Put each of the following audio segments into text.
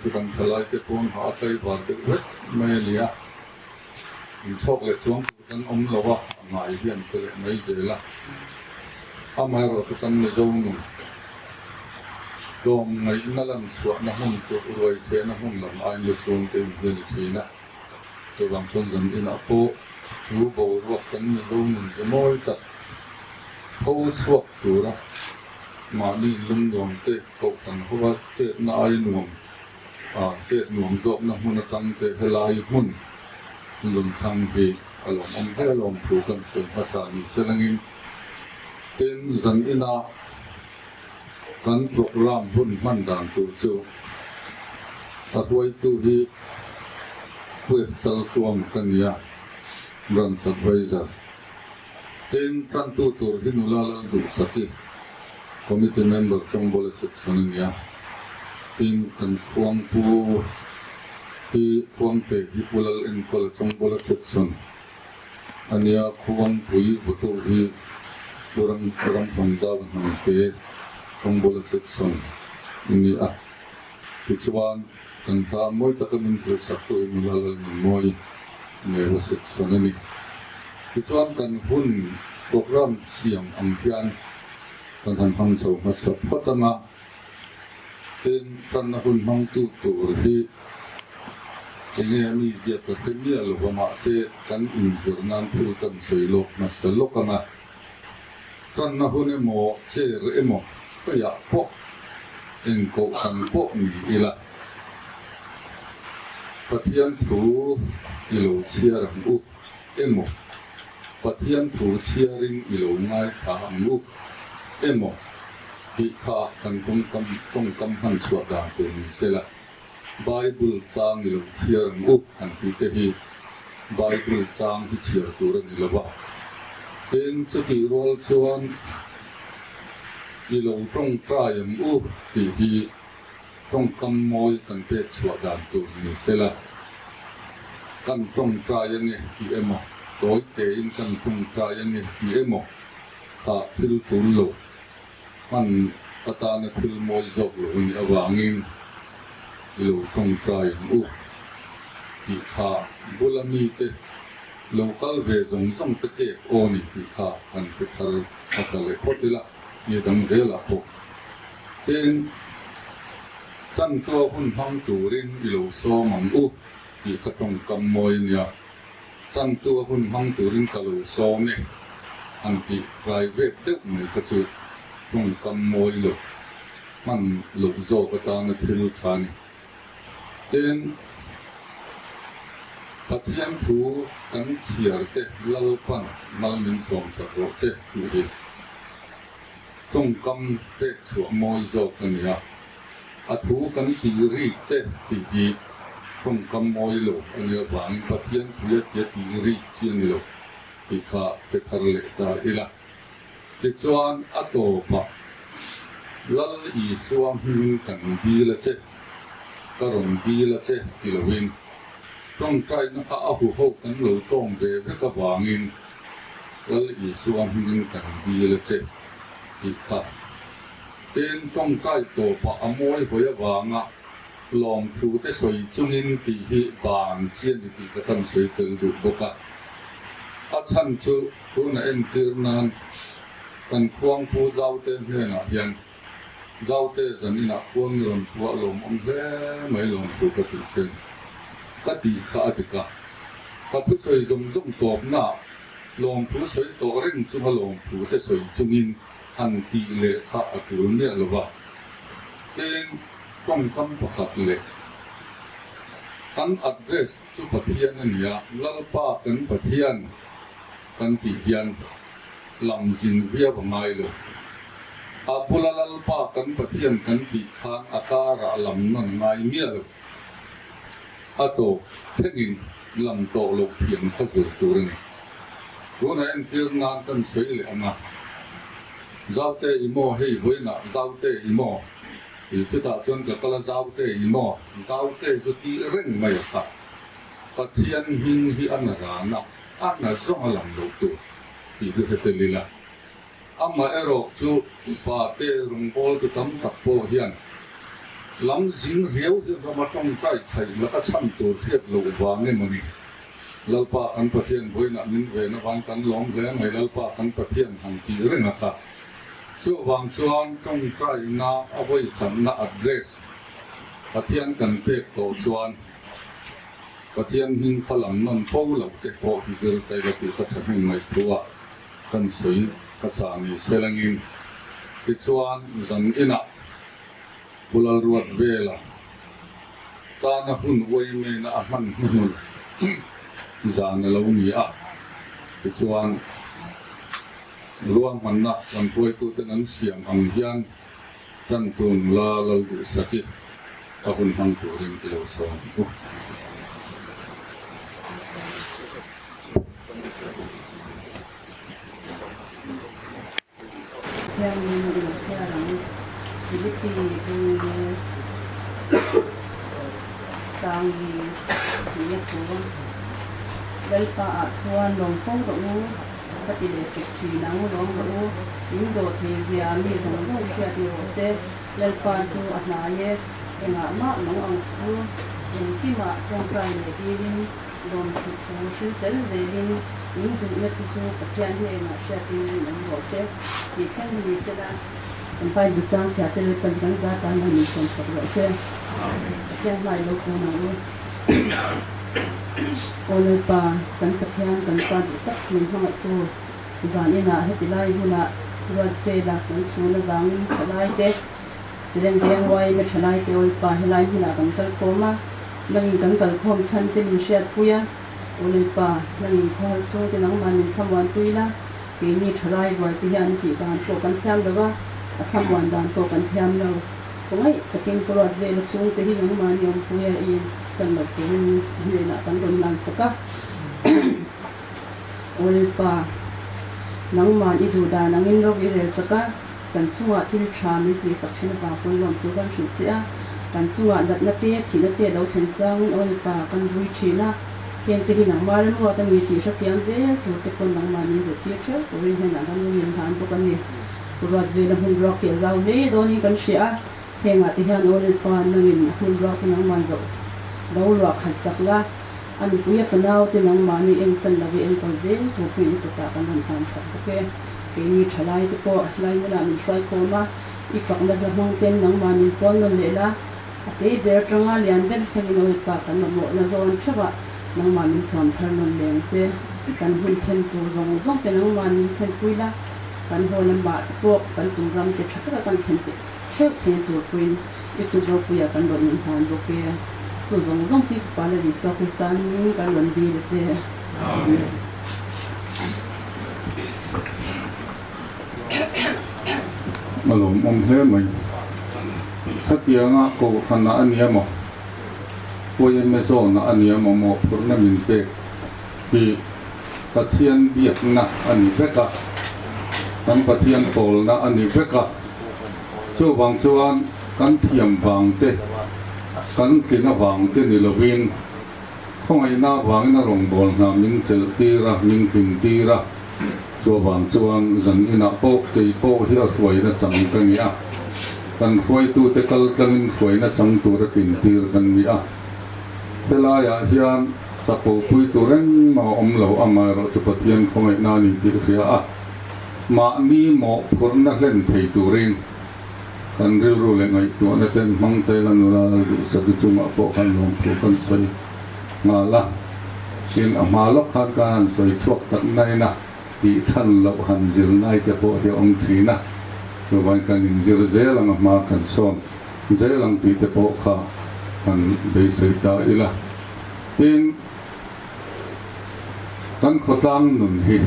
Chu kan thalaite pawn ha a tlaivar deuh vek mai a ni a, inchhawk leh chuang tur kan awm lo a, a ngai hian che leh mai zel a. Amaherawh chu kan Mizo nun tlawm ngaihna lan chhuahna hmun chu ruai chehna hmun lam aiin lusun te in hi a ni thin a. Chuvang chuan zan inah pawh chu boruak kan Mizo nun ze mawi tak tho chhuak tura mahni lungnuam te Kohhran hova chetna ai nuam ah chet nuam zawkna hmun atang te helai hmun lunthlang hi a lawmawm hle alawm thu kan sawi hmasa ni se langin tin zan ina kan programme hun hman dan tur chu a hruaitu hi Puep Chaltluang ka nia Branch Advisor. Tin, tantu tur hi nula lal duhsaki Committee member Chawngbawla section a ni a. Tin, kan khuangpu hi Khuangte hi Pu Lal Enkawla Chawngbawla section a ni a, Khuangpui Vutu hi Pu Ram Ramthangzau Hnamte Chawngbawla section a ni a. Tichuan, kan hla mawi taka min thilsaktu hi nula lal Nunmawi Ngewa section a ni. Tichuan kan hun programme siam ang hian kan han hmang chho hmasa phawt ang a, tin tanna hun hmangtu tur hi enge a mi ziak ka hre miah lo va, mahse kan inzir nan thil kan sawi lawk hmasa lawk ang a, tanna hun emaw chair emaw khawiah pawh engkoh kan pawh ni ila Pathian thu i lo chhiar ang u. Emaw, Pathian thu chhiarin i lo ngaithla ang u emaw tih kha kan tawngkam tawngkam hman chhuah dan tur ni sela, Bible chang i lo chhiar ang u han tih te hi Bible chang hi chhiar tur a ni lo va. Tin, chutih rual chuan i lo tawngtai ang u tih hi Tawngkam mawi kan pek chhuah dan tur ni sela, kan tawngtai ange tih emaw, tawi tein kan tawngtai ange tih emaw kha thil tul lo, hman atana thil mawi zawk lo a nih avangin i lo tawngtai ang u tih kha bula mite lo kal ve zawng zawng te kek aw ni tih kha han pe thar hmasa leh phawt ila. Ni dang zelah pawh tin tantua hun hmang turin i lo sawm ang u tih kha tawngkam mawi a nia. Tantua hun hmang turin ka lo sawm e han tih private deuh mai kha chu tawngkam mawi lo hman loh zawk atana thil tha a ni. Tin, Pathian thu kan chhiar te Lalpan mal min sawm sak rawh se tih hi tawngkam pek chhuah mawi zawk a ni a. A thu kan tih rik te tih hi tawngkam mawi lo a nih avangin Pathian thui a tia tih rik chi a ni lo tih kha pe thar leh ta ila. Tichuan a tawpah Lal Isua hming kan dil a che, ka rawn dil a che ti loin tawngtaina kha a huho kan lo tawng ve vek avangin Lal Isua hmingin kan dil a che tih kha tin tawngtai tawpah a mawi hawi avanga lawmthu te sawi chungin tih hi ban chi a ni tih ka kan sawi tel duh bawk a. A chhan chu Tuna entir nan kan khuangpu Zaute hnenah hian Zaute zan inah khuang i rawn phuah lawmawm hle mai lawm thu ka tih chen ka tih kha a dik a. Ka thusawi zawng zawng tawpnaah lawmthu sawi tawh reng chunga lawmthu te sawi chungin han tih leh kha a tul miah lo va. Tin, tawngkam pakhat leh kan address chu Pathian a nia, Lalpa kan Pathian. Kan tih hian lam zin viau a ngai lo. A bula Lalpa kan Pathian kan tih khan a karah lam nawn ngai miah lo. A tawp thlengin lam tawh loh thiam kha zir tur a ni. Tunah entir nan kan sawi leh ang a, Zaute i maw hei vawiinah Zaute i maw tih chutah chuan ka kal a Zaute i maw Zaute chu tih reng mai a kha. Pathian hming hi a na ran a. A hna zawng a lang lo tur tih chu hre tel ila. Amaherawh chu upa te rawngbawltu tam tak pawh hian Lam zing riau hi rama tawngtai theih laka chhan tur hriat loh vang emaw ni? Lalpa kan Pathian vawiinah min ven avang kan lawm hle mai Lalpa kan Pathian han tih reng a kha. Chuvang chuan tawngtaina a vawikhatna address Pathian kan pek tawh chuan Pathian hming kha lam nawn fo loh te pawh hi zir ta ila tih ka thahnem ngaihtuah kan sawi ka sa ni selangin tichuan zan inah Pu Lalruat Vela tana hun uaimena a hman hnuhnun zan a lo ni a, tichuan ruahmanna kan hruaituten an siam ang hian tantu nula Lalduhsaki a hun hmang turin i lo sawm u. Thiangin i lo chhiar ang. Philippi bu Sangi tihna thu Lalpa ah chuan lawm fo rawh u, ka ti leh tuk thin ang, lawm rawh u, in dawh thei zia mi zawng zawng hriat ni rawh se, Lalpa chu a hnai e, engah mah nung ang suh u, engkimah tawngtai leh dilin Lawm thut thu hril tel zelin in duhna chu chu Pathian hnenah hriatin in awm rawh se tih thleng hi ni sela. Kan Bible chang chhiah te Lalpan kan za tan han insawm sak rawh se. Pathian hmai lo kun ang u. Aw Lalpa, kan Pathian kan Pa duh tak min hmangaihtu zan inah heti lai hunah ruat vela kan chhun avangin thalai te Sileng veng uaim a thalai te Aw Lalpa helai hmunah kan kal khawm a. Nangin kan kalkhawm chhan te min hriatpui a, U Lalpa, nangin khawhar chhung te nangmah min thlamuan pui la, keini thalai rual te hian tih dan pawh kan thiam lo a, a thlamuan dan pawh kan thiam lo. Khawngaih takin ka ruat vela chhung te hi nangmah ni awmpui a i san loh turin i hnenah kan rawn hlan sak a. U Lalpa, nangmah i duh dan angin ro i rel sak a, Kan chungah thil tha min tihsak thin avang pawn lawmtu kan hrilh che a, kan chungah natna te, thihna te a lo thlen changin aw mipa kan vui thin a, heng te hi nangmah remruat a ni tih hrethiam zel tur te pawn nangmah min zirtir theuh turin hnenah kan lo min hlan bawk a ni. Ruat vela hmun ruak hi a zau hle dawnin kan hria a, hengah te hian aw mipa nangin a hmun ruak hi nangmah zoh lo luah khat sak la, a nupui a fanau te nangmahni ensan lo i enkawl zel tur pawhin i kutah kan rawn hlan sak bawk e. Keini thalai te pawh lai hmunah min hruai khawm a, i fakna hla hmang ten nangmah min puang nawn leh la, a tei ber atanga lian ber thlengin awi pa kan mamawhna zawn theuh ah nangmah min thuam thar nawn leh ang che. Kan hun thlen tur zawng zawng te nangmah min thlen pui la, kan haw lamah te pawh kan tum ram te tha taka kan thlen theuh thleng tur pawhin i tum ropuiah kan rawn inhlan bawk e. Chu zawng zawng chu i fapa Lal Isua Krista hmingin kan rawn dil a che. Amen. A lawmawm hle mai. Khatianga Kohhranah a nia maw? YMA zawnah a nia maw mawhphurhna min pek hi Pathian biakna a ni vek a, kan Pathian pawlna a ni vek a. Chuvang chuan kan thiam vang te, kan tlin avang te ni lovin, Khawngaihna avangin a rawngbâwl hna min chelh tir a, min tling tir a. Chuvang chuan zan inah pawh kei pawh hi a hruaina chang ka ni a, kan hruaitute kal tlangin hruaina chang tura tlin tir kan ni a. Helaiah hian chapo pui tur engmah a awm lo, amaherawhchu Pathian khawngaihna a ni tih hria a, mahni mawhphurhna hlen thei turin, Kan rilru leh ngaihtuahna ten hmang tel a nula Lal-Duhsaki chungah pawh khan lawmthu kan sawi nghal a, tin a hma lawk khan kan han sawi chhuak tak nain a tih than loh han zir nai te pawh hi a awm thin a, chuvain kan inzir zel ang a hma kan sawn zel ang tih te pawh kha han beisei ta ila. Tin, kan khawtlang nun hi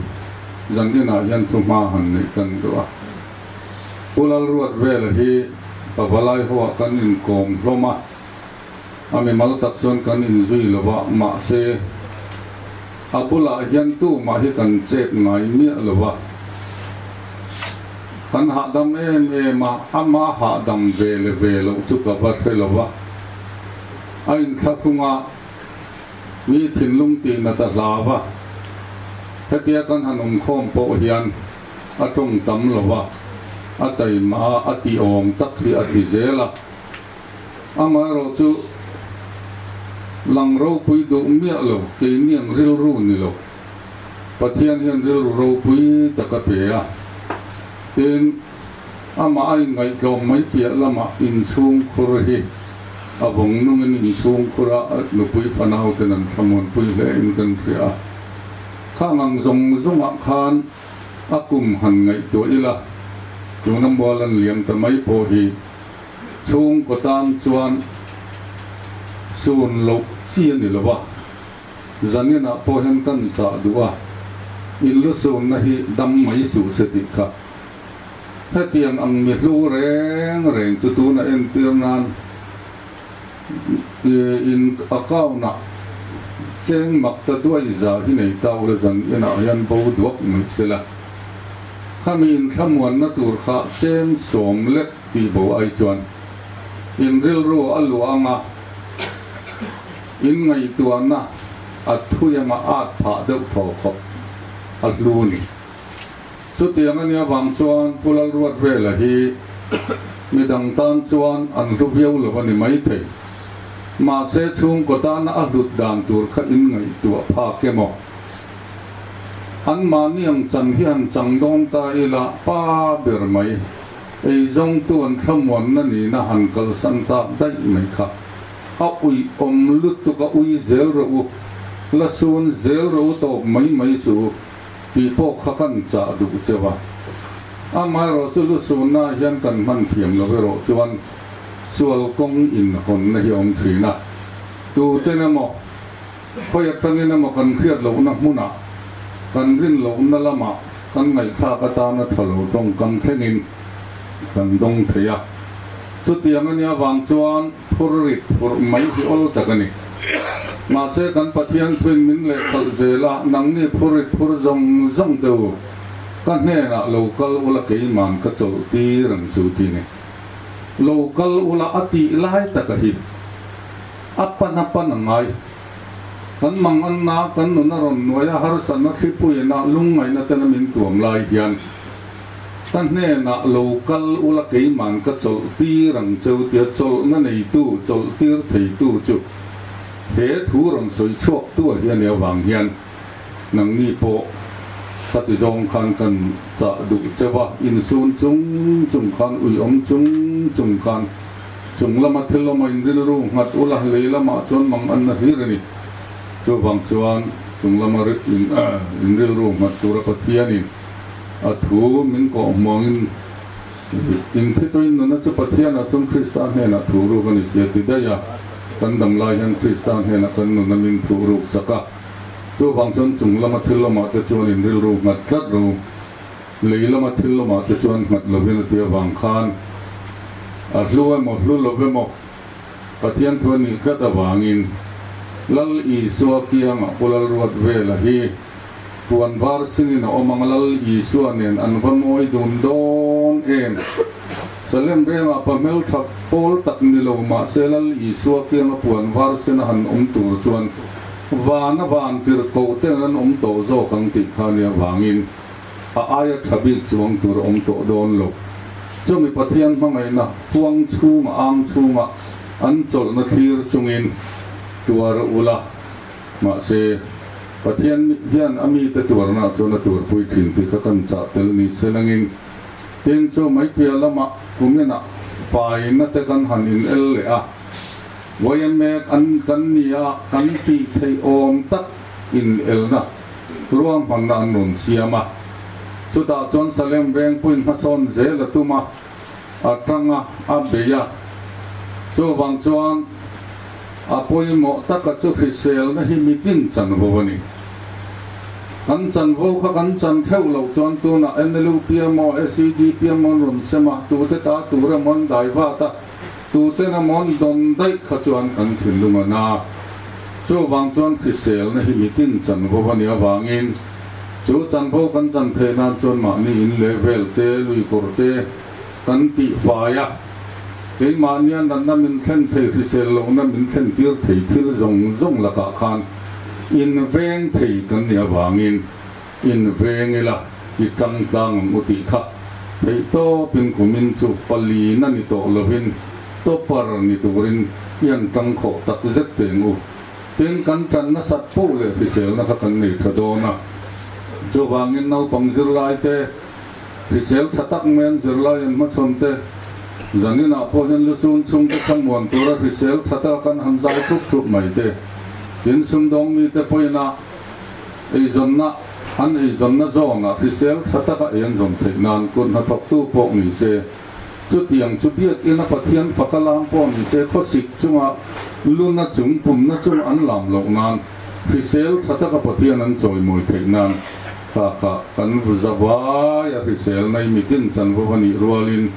zan inah hian thu hma han neih kan duh a. Pu Lalruat Vela hi pavalai ho ah kan inkawm hlawm a, a mimal tak chuan kan inzui lo va, mahse a bulah hian tumah hi kan chet ngai miah lo va, kan hahdam em em a, ama hahdam ve le ve loh chu ka va hre lo va, a inthlahrung a, mi thinlung tihnat a hlau va, hetia kan han awmkhawm pawh hian. A tawng tam lo va, a taima a, a ti awm tak hi a ti zel a. Amaherawhchu, lang ropui duh miah lo, keini ang rilru ni lo. Pathian hian rilru ropui tak a pe a. Tin, amah a inngaihtlawm mai piah lamah inchhungkhur hi a vawng nungin inchhungkhura nupui fanau ten an thlamuanpui hle in kan hria a. Khang ang zawng zawngah khan a kum han ngaihtuah ila, tuna mual an liam ta mai pawh hi chhungkaw tan chuan sun loh chi a ni lo a, zaninah pawh hian kan chah duh a, in lu sunna hi dam mai suh se tih kha. Hetiang ang mi hlu reng reng chu tuna entir nan In account-ah cheng mak ta duai za hi nei ta ula zan inah hian bo duak mai se la. Khami inthlamuanna tur kha cheng sawm lek tih bo ai chuan in rilru a luah anga in ngaihtuahna a thui anga at phah deuh thaw khawp a hlu ni. Chutiang a nih avang chuan Pu Lalruatvela hi midang tan chuan an hlu viau lo a ni maithei. Mahse chhungkaw tana a hlut dan tur kha in ngaihtuah phak emaw? Anmahni ang chan hi han chang dawn ta ila pa ber mai, eizawngtu an thlamuanna nihna han kalsan tak daih mai kha a uih awm lutuk a ui zel rawh u, la sun zel rawh u tawp mai mai suh u. Tih pawh kha kan chah duh cheu a. Amaherawh chu lusunna hian kan hman thiam lo erawh chuan sual kawng inhawnna hi a awm thin a. Tuten emaw, khawi atangin emaw kan hriat lohna hmunah, kan rin lohna lamah kan ngaihthlak atana tha lo tawngkam thlengin kan dawng thei a. Chutiang a nih avang chuan phur rit phurh mai hi awl tak a ni. Mahse kan Pathian thuin min lehkhalh zel a, nangni phur rit phur zawng zawng te u, ka hnenah lo kal ula keiman ka chawlh tir ang chu ti ni. Lo kal ula a tih lai taka hi a pan a pan a ngai. Kan manganna, kan nun a rawn nuai a, harsatna thlipuiina lungngaihna ten a min tuam lai hian, Ka hnenah lo kal ula keiman ka chawlh tir ang cheu tia chawlhna neitu, chawlh tir theitu chu he thu rawn sawi chhuak tu a hi a nih avang hian nangni pawh ka ti zawng khan kan chah duh cheu a, insun chung chung khan uiawm chung chung khan chung lama thil awma in rilru nghat ula lei lamah chuan mang anna hlir a ni. Chuvang chuan chung lama in rilru nghat tura Pathianin A thu min kawh hmuangin in thi tawhin nuna chu Pathianah chuan Krista hnenah thu ruk a ni si a ti daih a. Kan dam lai hian Krista hnenah kan nuna min thu ruk sak a. Chuvang chuan chung lama thil lawmah te chuan in rilru nghat tlat ro. Lei lama thil lawmah te chuan nghat lovin a ti avang khan a hlu emaw hlu lo emaw Pathian thu a nih tlat avangin Lal Isua kiangah Pu Lalruatvela hi Puan var sinin a awm ang Lal Isua nen an va mawi dun dawn em? Salem vengah pa hmeltha pawl tak ni lo mahse Lal Isua kianga puan var sena han awm tur chuan vana van tirhkoh ten an awm tawh zawk ang tih kha nia vangin a aia tha bik chuang tur a awm tawh dawn lo. Chumi Pathian hmangaihna huang chhunga ang chhunga an chawlhna thlir chungin tuar ula. Mahse, Pathian hian a mite tuarna chuan a tuarpui thin tih kha kan chah tel ni se langin, tin chu mai piah lamah kuminah faina te kan han in el leh a, YMA an kan ni a, kan tih theih awm tak in elna ruahmanna an rawn siam a, chutah chuan Salem Vengpuiin hmasawn zel a tum a, a tang a, a bei a. Chuvang chuan a pawimawh taka chu hriselna hi mitin chanvo a ni. Kan chanvo kha kan chan theuh loh chuan tunah NLUP emaw SEDP emaw an rawn sem a, tute ta tur emaw an dai vat a, tuten emaw an dawn daih kha chuan kan thinlung a na. Chuvang chuan hriselna hi mitin chanvo a nih avangin Chu chanvo kan chan theih nan chuan mahni in leh vel te, lui kawr te kan tih fai a, keimahnia natna min thlen thei, hrisel lohna min thlen tir thei thil zawng zawng lakah khan in veng thei kan nih avangin in veng ila i tang tlang ang u tih kha theihtawpin kumin chu palina ni tawh lovin. Topper ni turin i han tang khawh tak zet teh ang u. Tin, kan tan nasat poh leh hriselna kha kan nei tha dawn a. Chuvangin naupang zirlai te, hrisel tha tak mai an zirlai an hmachhawn te, zaninah pawh hian lusun chhungte thlamuan tura hrisel tha taka kan han zai thup thup mai te, tin sumdawng mite pawhin a eizawnna an eizawnna zawnah hrisel tha taka ei an zawm theih nan kut hnathawktu pawh ni se. Chutiang chu biakina Pathian faka lam pawh ni se khawsik chunga luna chung pumna chung an lam loh nan hrisel tha taka Pathian an chawimawi theih nan kha kha kan zavai a hrisel nei mitin chanvo a nih rualin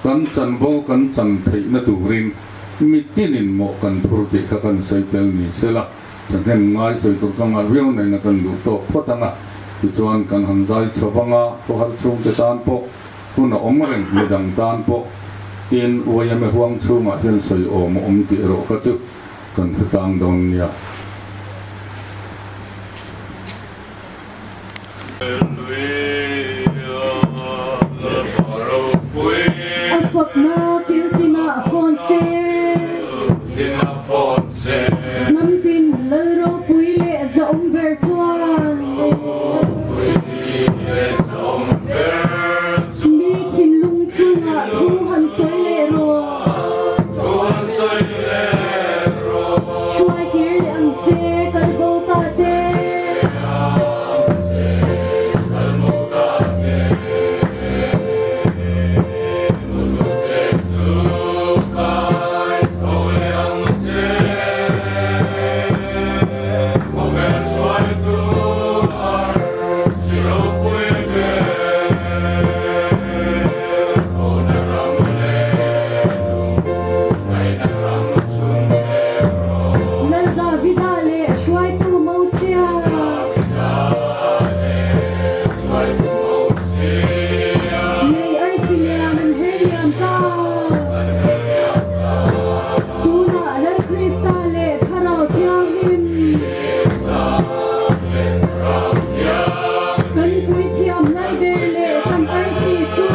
kan chanvo kan chan theihna turin mitinin mawh kan phur tih kha kan sawi tel ni sela thahnem ngai sawi tur ka ngah viau nena kan duh tawk phawt ang a tichuan kan han zai chho vang a khawhar chhungte tan pawh Hun a awm reng midang tan pawh tin yma huang chhungah hian sawi awm a awm tih erawh kha chu kan hre tlang dawn nia. A fakna kiltinah fawn se. Hnam tin lal ropui leh zahawm ber chuan. Mi thinlung chhungah thu han sawi leh rawh. Hruai kir leh ang che kal bo ta te. Lal Davida leh hruaitu Mosia. Lei arsi lian an her liam ta. Tunah Lal Krista leh Thlarau Thianghlim. Kan puithiam Lalber leh kan arsi chu.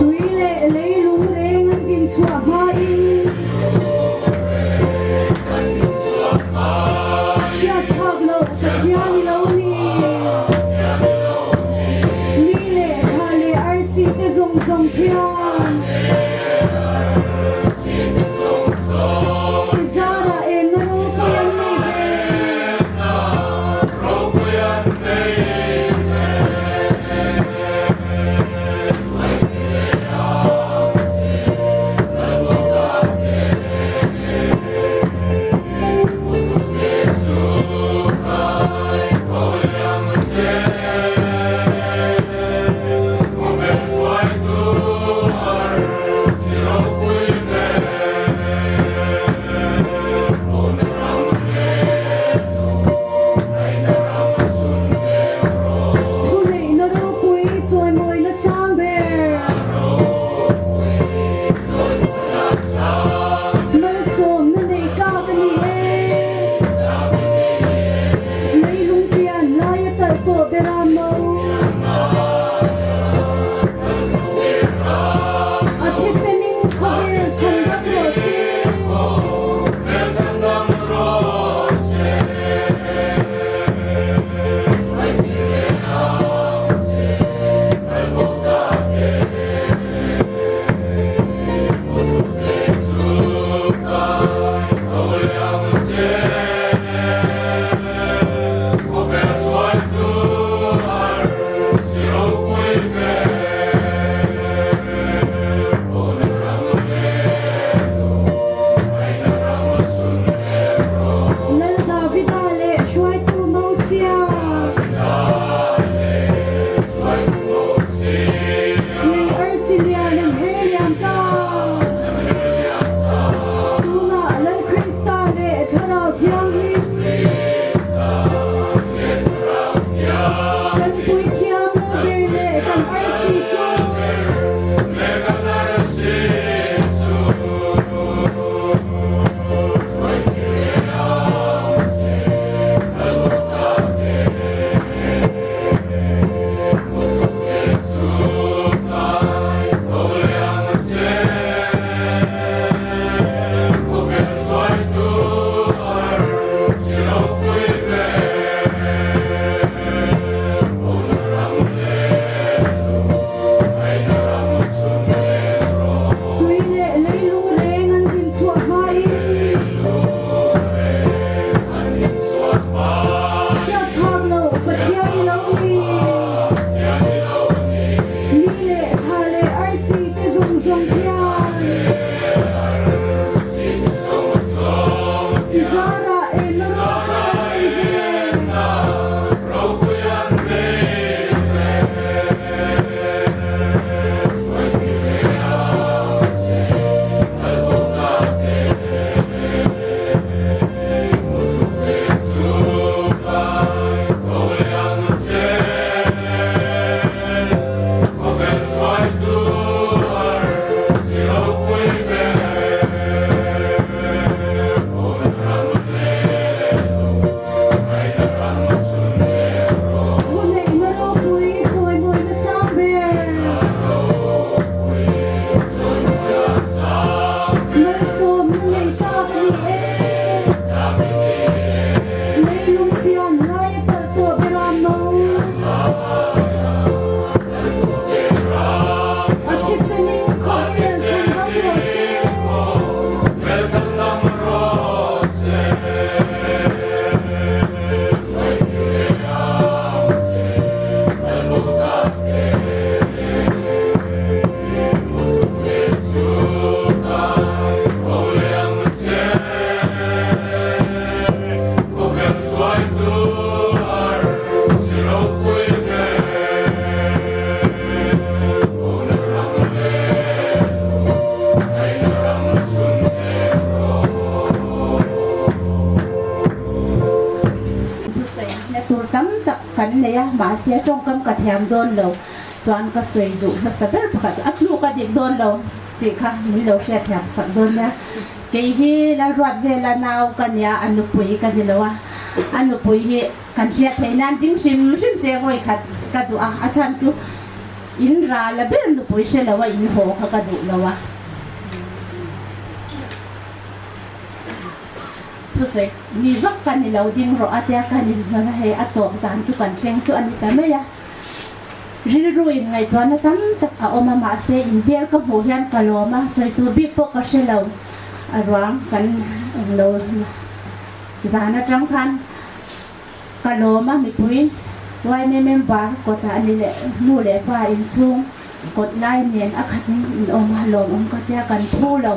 Tui leh leilung reng an din chhuah hmain hriat phak loh Pathian i lo ni. Ni leh thla leh arsi te zawng zawng khian I zarah enna ropui an nei ve. Thuneihna ropui chawimawina sang ber. Malsawmna nei tlak a ni e. Leilung pian lai a talh tawh ber a mo. A thisenin khawvel chhan dam rawh se. kan nei a, mahse tawngkam ka thiam dawn lo chuan ka sawi duh hmasa ber pakhat chu a tluk a dik dawn lo tih kha min lo hriatthiam sak dawn nia. Kei hi Lalruatvela nau ka nia, a nupui ka ni lo a, a nupui hi kan hriat theih nan ding hrim hrim se vawi khat ka duh a, a chhan chu in ral a ber nupui hre lo a in haw kha ka duh lo a. Thusawi mi vak ka ni lo ding rawh a tia kan inhnawn a, hei a tawp zan chu kan thleng chu a ni ta mai a. Rilru in ngaihtuahna tam tak a awm a, mahse inbial ka hmuh hian ka lawm a, sawi tur bik pawh ka hre lo. A ruang kan englo zan atang khan ka lawm a, mipui yma member kawtah ni leh nu leh pa inchhung kawt lai nen a khat in in awm a, lawmawm ka tia kan phu lo.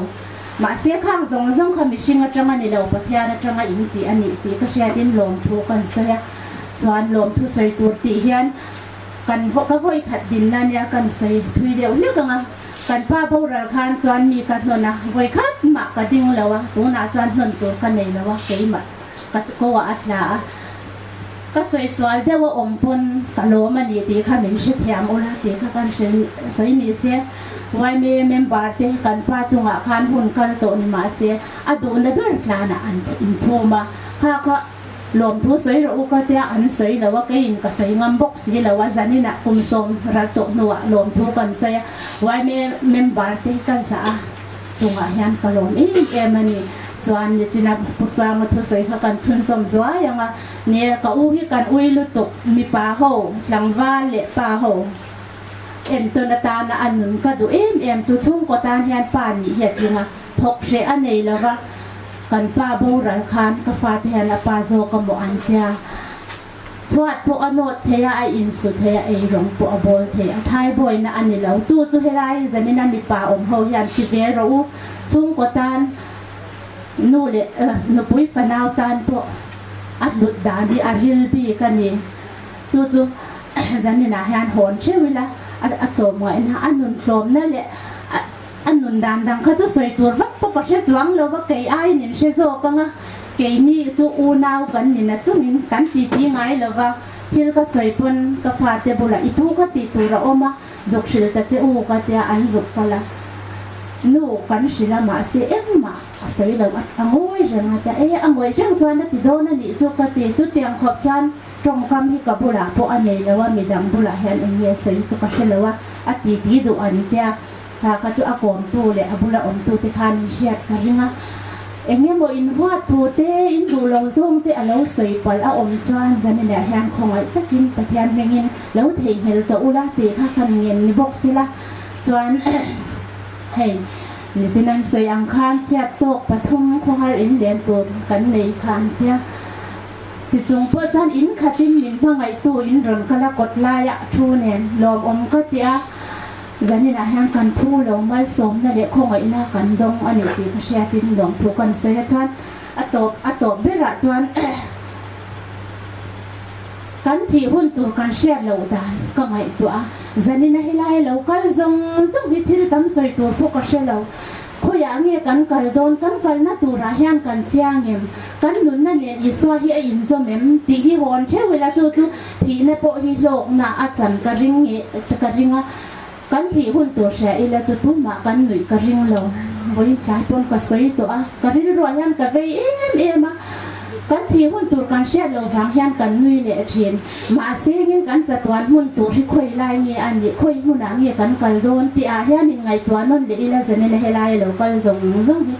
Mahse khang zawng zawng kha mihring atanga ni lo Pathian atanga in tih a nih tih ka hriatin lawmthu kan sawi a, chuan lawmthu sawi tur tih hian kan ka vawi khat dinna nia kan sawi thui deuh hlek ang a, kan pa boral khan chuan mi ka hnawn a, vawi khat mah ka ding lo a, tunah chuan hnawn tur ka nei lo a, keimah ka ko ah a thla a, ka sawi sual deuh a awm pawn ka lawm a ni tih kha min hrethiam ula tih kha kan hre sawi ni se. Yma member te kan pa chungah khan hun kal tawh ni mah se a duhna ber hlanah an inphum a, kha kha lawmthu sawi rawh u ka tia an sawi lo a, keiin ka sawi ngam bawk si lo a, zaninah kum sawm ral tawh hnuah lawmthu kan sawi a, yma member te ka zah a chungah hian ka lawm em em a ni. Chuan nichina Putluanga thusawi kha kan chhunzawm zuai ang a, nia ka u hi kan ui lutuk mipa ho tlangval leh pa ho. Entawn atana a nun ka duh em em chu chhungkaw tan hian pa nih hi a tling a, thawk hreh a nei lo va, kan pa boral khan ka fate hian a pa zawk a maw an tia. Chhuat pawh a nawt thei a, a insu thei a, eirawng pawh a bawl thei a, thaibawina a ni lo. Chu chu helai zanina mipa awm ho hian ti ve rawh u, chhungkaw tan nu leh nupui fanau tan pawh a hlut dan hi a ril bik a ni. Chu chu zaninah hian hawn theuh ila a tlawm ngaihna, a nun tlawmna leh a nun dan dang kha chu sawi tur vak pawh ka hre chuang lo va, kei aiin in hre zawk ang a, keini chu unau kan ni na chungin kan titi ngai lo va, thil ka sawi pawn ka fate bulah i pu ka tih tur a awm a, zuk hrilh ta che u ka tia an zuk kal a, nu kan hrilh a mahse engmah a sawi lo a ngawi reng a tia e a ngawih reng chuan a ti dawn a nih chu ka ti, chutiang khawp chuan Tawngkam hi ka bulah pawh a nei lo a, midang bulah hian eng nge sawi chu ka hre lo a, a titi duh an tia, kha kha chu a kawmtu leh a bula awmtu te khan in hriat ka ring a, eng emaw in huat thu te, in duh lo zawng te a lo sawi palh a awm chuan zaninah hian khawngaih takin Pathian hmingin lo theihnghilh tawh ula tih kha kan ngen ni bawk sila chuan hei nichin an sawi ang khan chhiat tawk pathum khawhar in len tur kan nei kha an tia. Tichung pawh chuan in khatin min hmangaihtu in rawn kal a kawt laiah thu nen lawmawm ka ti a, zaninah hian kan phu lo malsawmna leh khawngaihna kan dawng a ni tih ka hriatin lawmthu kan sawi a, chuan a tawp a tawp berah chuan kan thih hun tur kan hriat loh dan ka ngaihtuah a, zanina helai lo kal zawng zawng hi thil tam sawi tur pawh ka hre lo. Khawiah nge kan kal dawn? Kan kalna turah hian kan chiang em? Kan nunna nen Isua hi a inzawm em? Tih hi hawn theuh ila chu chu thihna pawh hi hlawkna a chan ka ring nge ka ring a, kan thih hun tur hria ila chu tumah kan nuih ka ring lo. Vawiin tlai pawn ka sawi tawh a, ka rilruah hian ka vei em em a, kan thih hun tur kan hriat loh vang hian kan nui leh thin. Mahse ngin kan chatuan hmun tur hi khawi lai nge a nih, khawi hmunah nge kan kal dawn tih ah hian in ngaihtuah nawn leh ila zanin a helai a lo kal zawng zawng hi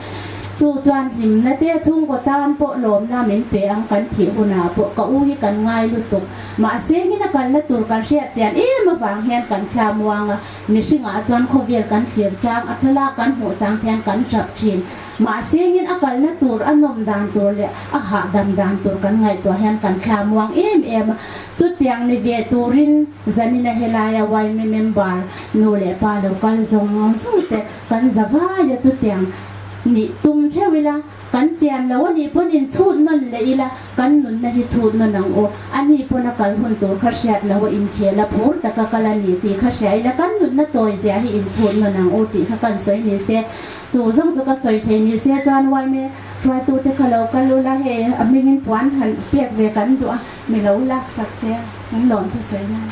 chu chuan hlimna te chhungkaw tan pawh lawmna min pe ang kan thih hunah pawh ka u hi kan ngai lutuk. Mahse ngin a kalna tur kan hriat chian em avang hian kan thla muang a, mihringah chuan khawvel kan thlir chang a thlalak kan hmuh chang te hian kan tap thin. Mahse ngin a kalna tur a nawm dan tur leh a hahdam dan tur kan ngaihtuah hian kan thla muang em em a, chutiang ni ve turin zanina helaia yma member nu leh pa lo kal zawng zawng te kan za vai a, chutiang nih tum theuh ila, kan chian lo a nih pawn in chhut nawn leh ila, kan nunna hi chhut nawn ang u, a ni pawn a kal hun tur kha hriat lo a inkhel a phur taka kal a ni tih kha hria ila, kan nunna tawi zia hi in chhut nawn ang u tih kha kan sawi ni se. Chu zawng chu ka sawi thei ni se chuan yma Hruaitute kha lo kal ula hei a hmingin puan han pek ve kan duh a, mi lo lak sak se a, kan lawm thusawi nan.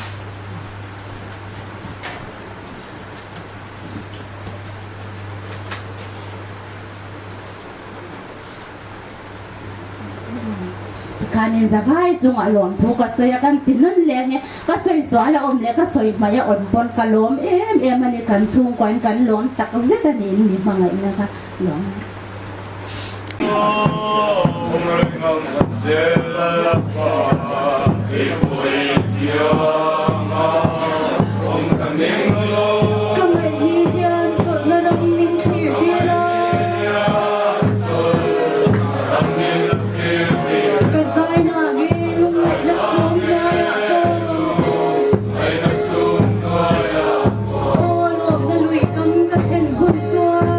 Tikhanin zavai chungah lawmthu ka sawi a, kan ti nun leh nge ka sawi sual a awm leh ka sawi hmai a awm pawn ka lawm em em a ni, kan chhungkuain kan lawm tak zet a niin mi hmangaihna kha lawm. Ka ngaih ni hian chawlhna ram min thlir tir a. Ka zaina nge lungngaihna chhung hnuaiah pawh. Aw lawmna lui kam ka thlen hun chuan.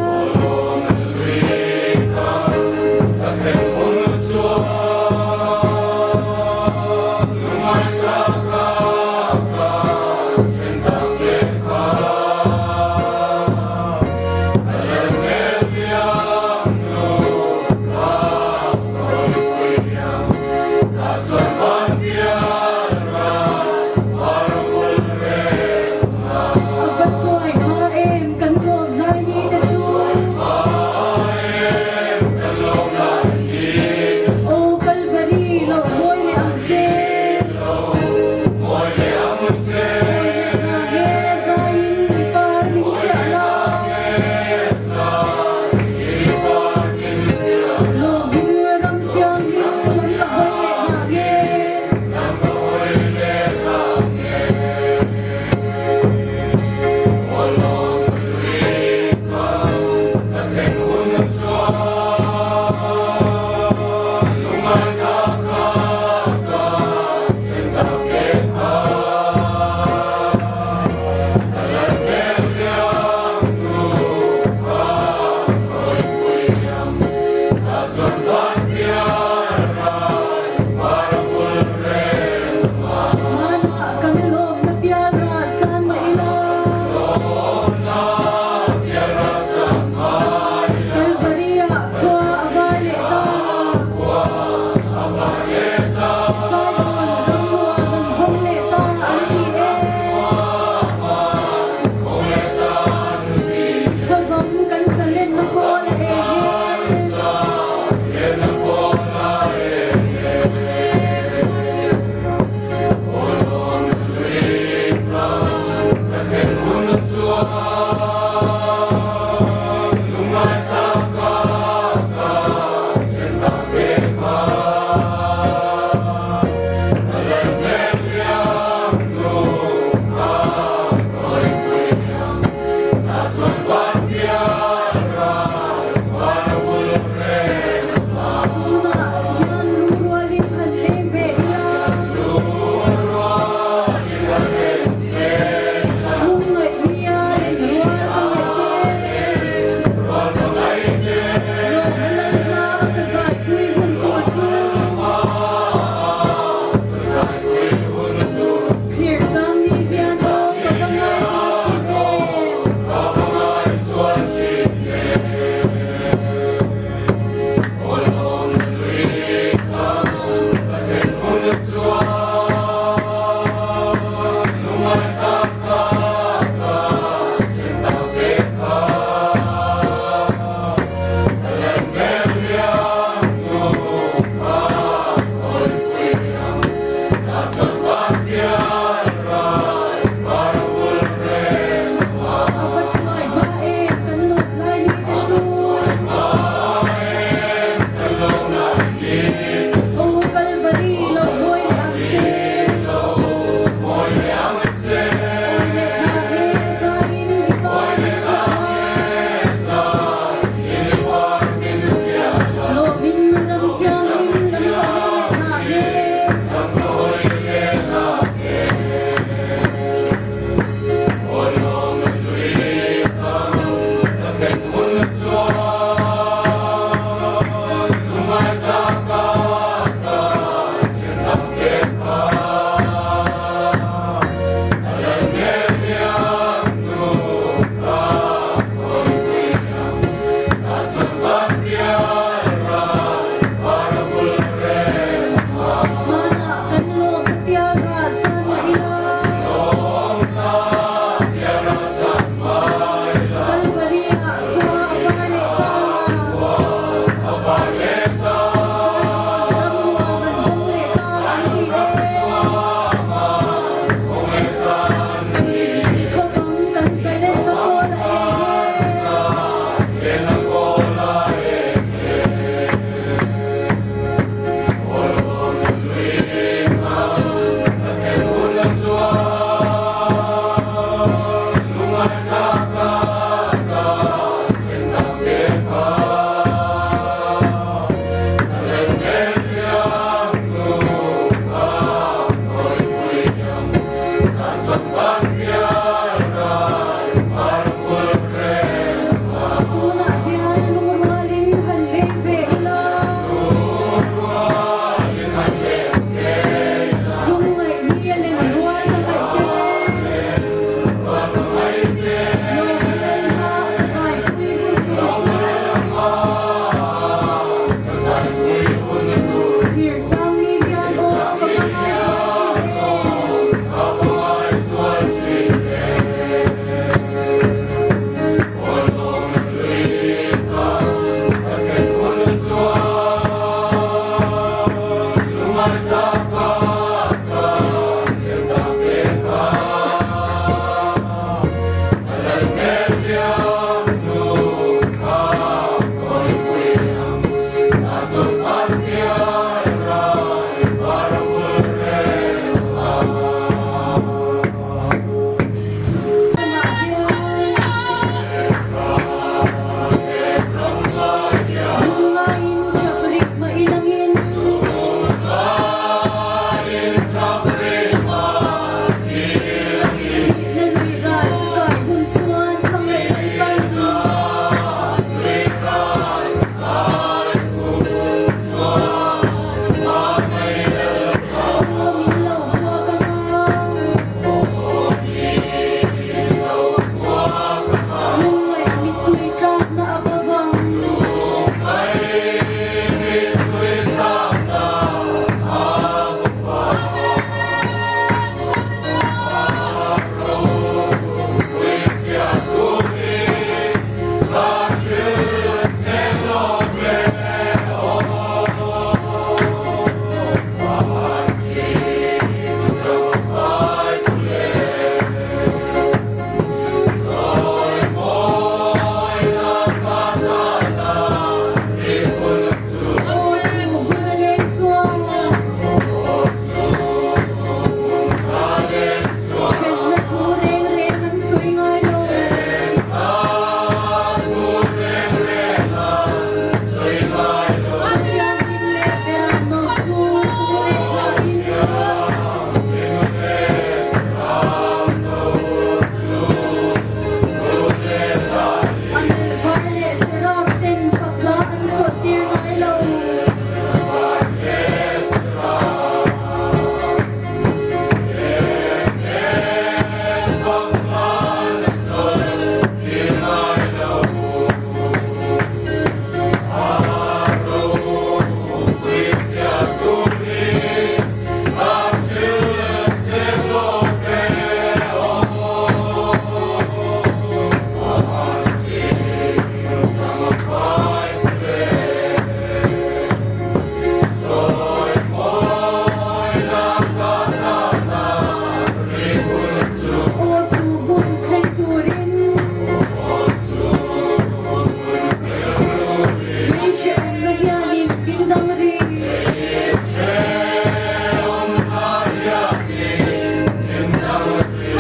hrehawmna hianin min dang rih.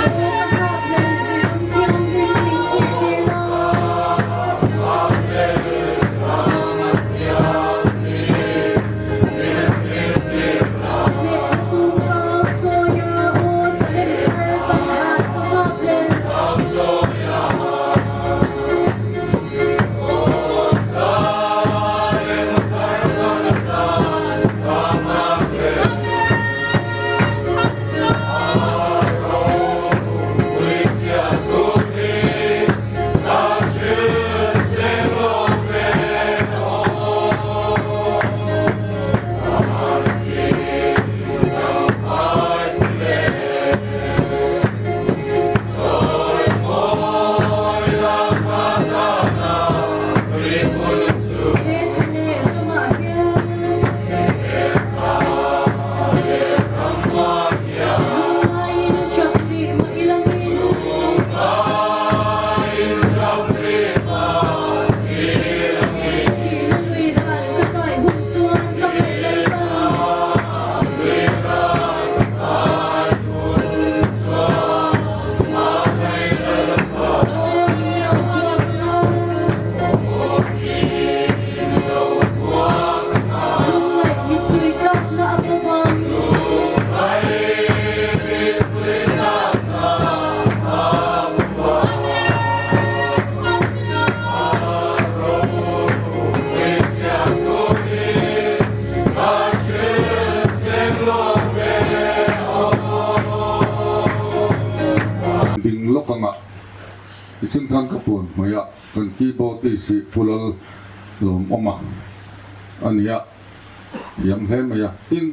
Aw ka nghak hlel i ram thianghlim min thlir tir la. Hmetna tum kau sawia aw Salem thar pan at ka nghak hlel. He thla leh ramah hian Lungaiin chap rih mah ilangin Thihna lui ral ka kai hun chuan ka ngaih Lalpan. Lungngaih mittui tlakna a bo vang. Ding lawk anga i chhungkhan ka puan hmaiah kan keyboardist hi Pu Lal Lawmawma a ni a, thiam hle mai a. Tin,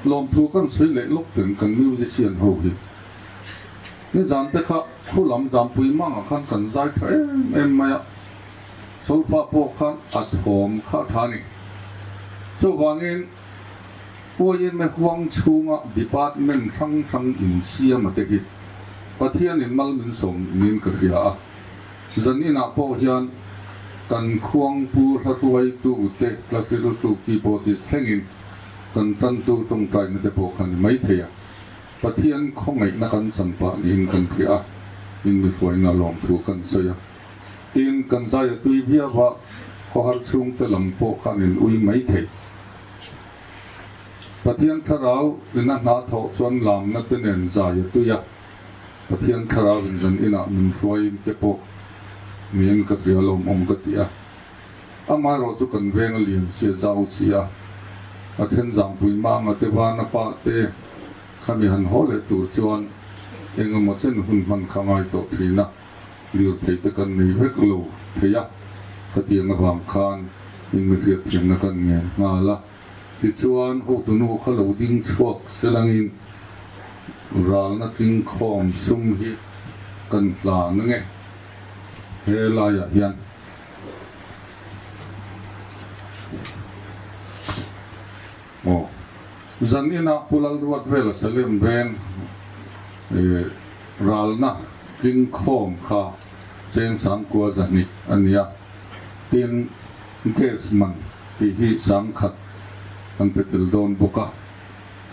lawmthu kan sawi leh lawk ten kan musician ho hi nizan te kha khu lam zampui mangah khan kan zai tha em em mai a, solfa pawh khan a thawm kha a tha a ni. Chuvangin YMA huang chhunga department hrang hrang insiama te hi Pathianin mal min sawm niin ka hria a. Zaninah pawh hian kan khuangpu hlahruaitu te hlahriltu keyboardist thlengin kan tantu tawngtaina te pawh kha ni maithei a. Pathian khawngaihna kan chan pah niin kan hria a, in mi hruaina lawmthu kan sawi a. Tin, kan zai a tui viau a, khawhar chhungte lam pawh khan in ui maithei. Pathian thlarau in a hna thawh chuan lamna te nen zai a tui a, Pathian thlarau in zan inah min hruai te pawh niin ka hria lawmawm ka ti a. Amaherawh chu kan veng a lian si a zau si a, a then zangpui manga te vana pa te khami han haw leh tur chuan eng emaw chen hun hman kha ngai tawh thin a. Lirthei te kan nei vek lo thei a, khatiang avang khan inmihriat thiamna kan ngen nghal a. Tichuan, hotunu kha lo ding chhuak selangin ralna tlingkhawm sum hi kan hlan ange he laiah hian. Aw, zan inah Pu Lalruatvela Salem veng ralna tlingkhawm kha cheng sangkua zahnih a ni a, tin gas man tih hi sangkhat kan pe tel dawn bawk a,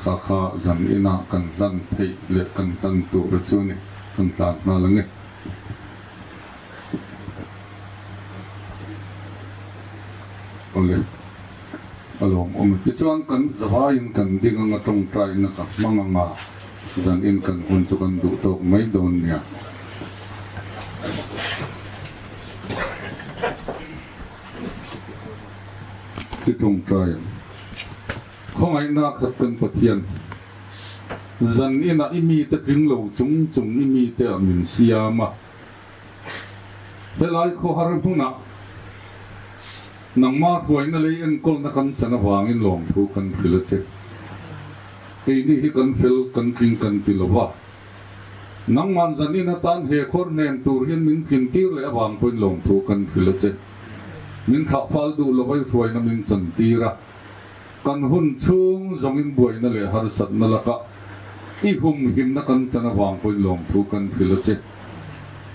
kha kha zan inah kan hlan theih leh kan hlan tur a chu ni, kan hlan nghal ang e. Awle. A lawmawm e. Tichuan kan zavaiin kan ding anga tawngtaina ka hmang anga zanin kan hun chu kan duh tawk mai dawn nia. Ti tawngtai ang. Khawngaihna khat kan Pathian zaninah i mite tling lo chung chung i mite ah min siam a. Helai khawhar hmunah nangmah hruaina lei enkawlna kan chan avangin lawmthu kan hrilh a che. Keini hi kan fel kan tling kan ti lo va, nangman zanin atan he khawr hnem tur hian min tlin tir leh avang pawhin lawmthu kan hrilh a che. Min thlah fal duh lo va i hruaina min chan tir a, kan hun chhung zawngin buaina leh harsatna lakah i humhimna kan chan avang pawhin lawmthu kan hrilh a che.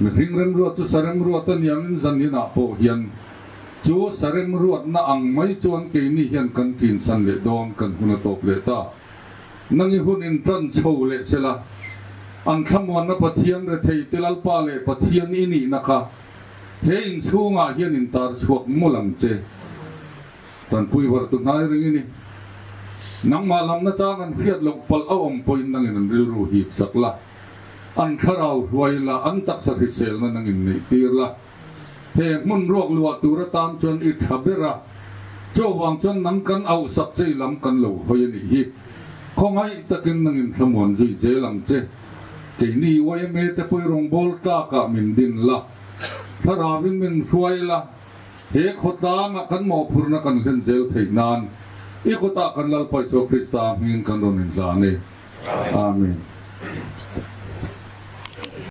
Mihring remruat chu sa remruat a niangin zaninah pawh hian. Chu sarem ruatna ang mai chuan keini hian kan ṭinsan leh dawn kan hun a tawp leh ta. Nangi hun in ṭan chho leh sela, an thlamuanna Pathian rethei te Lalpa leh Pathian i nihna kha he inchhungah hian in tar chhuak mawlh ang che. Tanpui var tu hnai ring i ni. Nangmah lamna chang an hriat loh palh a awm pawhin nangin an rilru hip sak la, an thlarau hruai la, an taksa hriselna nangin neih tir la. He hmun ruak luah tur atan chuan i tha ber a, chuvang chuan nang kan auh sak che i lam kan lo hawi a nih hi. Khawngaih takin nangin thlamuan zui zel ang che. Keini yma te pawh i rawngbâwl tlakah min din la, thlarauin min hruai la. He khawtlangah kan mawhphurhna kan hlen zel theih nan i kutah kan Lalpa Isua Krista hmingin kan rawn inhlan e. Amen.